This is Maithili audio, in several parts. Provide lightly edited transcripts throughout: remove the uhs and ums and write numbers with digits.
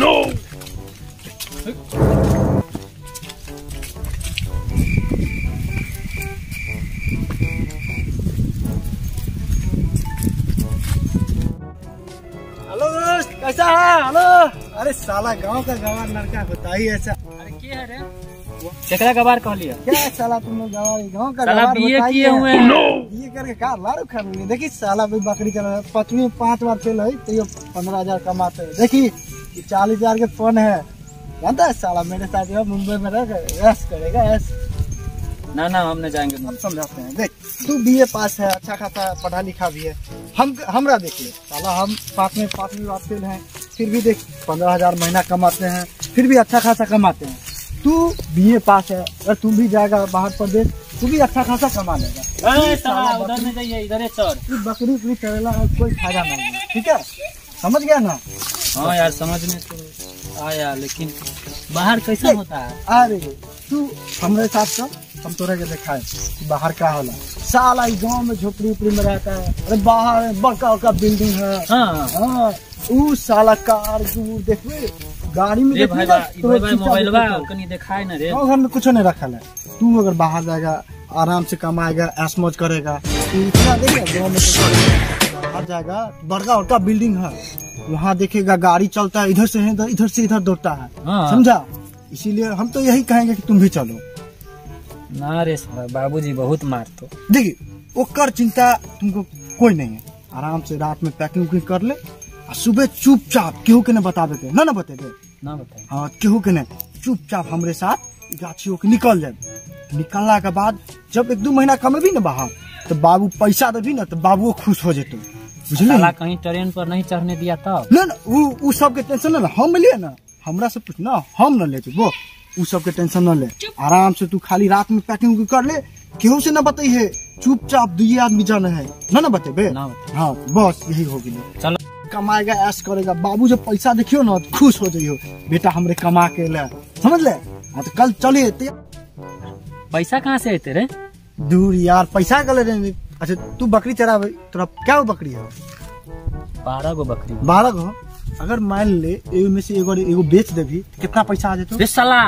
No. Hello दोस्त, कैसा है? हेलो। अरे साला गांव का गवार लड़का होता ही ऐसा। अरे के है रे? केकरा गवार कहलिए? क्या साला तुम लोग गवार, गांव का साला गवार बीए होता ही किए है। हुए हैं। ये करके का लारू खा लेंगे। देखी साला भी बकरी चला रहा है, पांचवी 5 बार फेल है तो ये 15,000 कमाते हैं। देखी ये 40,000 के फोन है, जानता है साला मेरे साथ जो मुंबई में रह ऐश करेगा ऐश। ना ना हम नहीं जाएंगे। हम समझाते हैं। देख तू बीए पास है, अच्छा खासा पढ़ा लिखा भी है। हम हमरा देख ले साला, हम पांचवी बार फेल हैं, फिर भी देख 15,000 महीना कमाते हैं, फिर भी अच्छा खासा कमाते हैं। तू बीए पास है, अगर तू भी जाएगा बाहर प्रदेश तू भी अच्छा खासा कमा लेगा। ए साला उधर नहीं जाइए, इधर ही चल। तू बकरी उकरी चरेला कोई फायदा नहीं है, ठीक है? समझ गया ना? हाँ यार समझ में तो आया, लेकिन बाहर कैसा होता है? अरे तू हमारे साथ चल, हम तोरा के दिखाए कि बाहर का होला। साला गांव में झोपड़ी उपड़ी में रहता है, अरे बाहर बड़का बड़का बिल्डिंग है। हाँ हाँ, ऊ साला कार दूर देखबे गाड़ी में रे भाई, भाई मोबाइलवा कनी दिखाए ना रे। गाँव घर में कुछ नहीं रखा है। तू अगर बाहर जाएगा आराम से कमाएगा, ऐश मौज करेगा। तू इतना देख गाँव में तो बाहर जाएगा बड़का बड़का बिल्डिंग है, वहाँ देखेगा गाड़ी चलता है इधर से इधर से इधर दौड़ता है। हाँ। समझा? इसीलिए हम तो यही कहेंगे कि तुम भी चलो। ना रे साला बाबूजी बहुत मारतो। देखिए ओकर चिंता तुमको कोई नहीं है, आराम से रात में पैकिंग उकिंग कर ले और सुबह चुपचाप केहू के न बता देते ना, ना बतेबे ना बताए। हाँ केहू के नहीं, चुपचाप हमरे साथ गाछी होके निकल जाए। निकलला के बाद जब 1-2 महीना कमेबी ना बाहर तो बाबू पैसा देबी ना तो बाबूओ खुश हो जेतो, बुझली? साला कहीं ट्रेन पर नहीं चढ़ने दिया तब ना, ना उ सब के टेंशन ना हम लिए ना, हमरा से पूछ ना, हम न ले वो उ सब के टेंशन न ले। आराम से तू खाली रात में पैकिंग कर ले, केहू से ना बताइए, चुपचाप 2 आदमी जाना है ना, ना बतेबे ना। हाँ बस यही हो गई। चलो कमाएगा ऐश करेगा, बाबू जब पैसा देखियो ना तो खुश हो जाइयो, बेटा हमरे कमा के ले, समझ ले? हाँ तो कल चलिए। पैसा कहाँ से आते रे? दूर यार पैसा कल रे। अच्छा तू बकरी चरावे, तोरा क्या बकरी है? 12 गो बकरी। 12 गो? अगर मान ले एगो में से एगो बेच देबी कितना पैसा आ जेतो? रे साला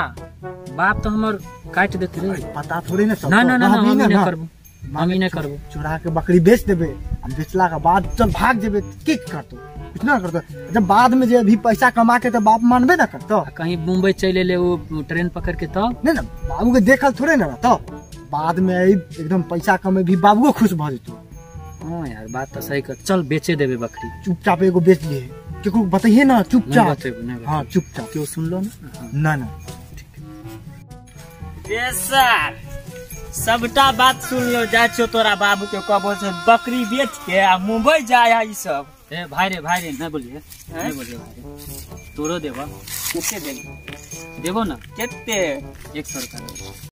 बाप तो हमर काट देते रे। पता थोड़ी ना ना ना ना, हम नहीं करबो, हम नहीं करबो। चुरा के बकरी बेच देबे, अब बेचला के बाद चल भाग जेबे की करतो? कुछ ना करतो। जब बाद में जे अभी पैसा कमा के तो बाप मानबे ना करतो। कहीं मुंबई चले ले वो ट्रेन पकड़ के तो नहीं ना, बाबू के देखल थोड़े ना रहतो। बाद में एकदम पैसा कमे भी बाबूओ खुश भ जेतो। हाँ यार बात तो सही कर, चल बेचे देबे बकरी। चुपचाप एगो बेच लिए, केकरो बताइए ना, चुपचाप। हाँ चुपचाप, क्यों सुन लो ना। ना ना रे सर सबटा बात सुन लो, जाइ छियो तोरा बाबू के कहबो से बकरी बेच के आ मुंबई जाय है ई सब। ए भाई रे, भाई रे नहीं बोलिए, नहीं बोलिए भाई रे, तोरो देबो। कते देबो? देबो ना। कते? 100 रुपया।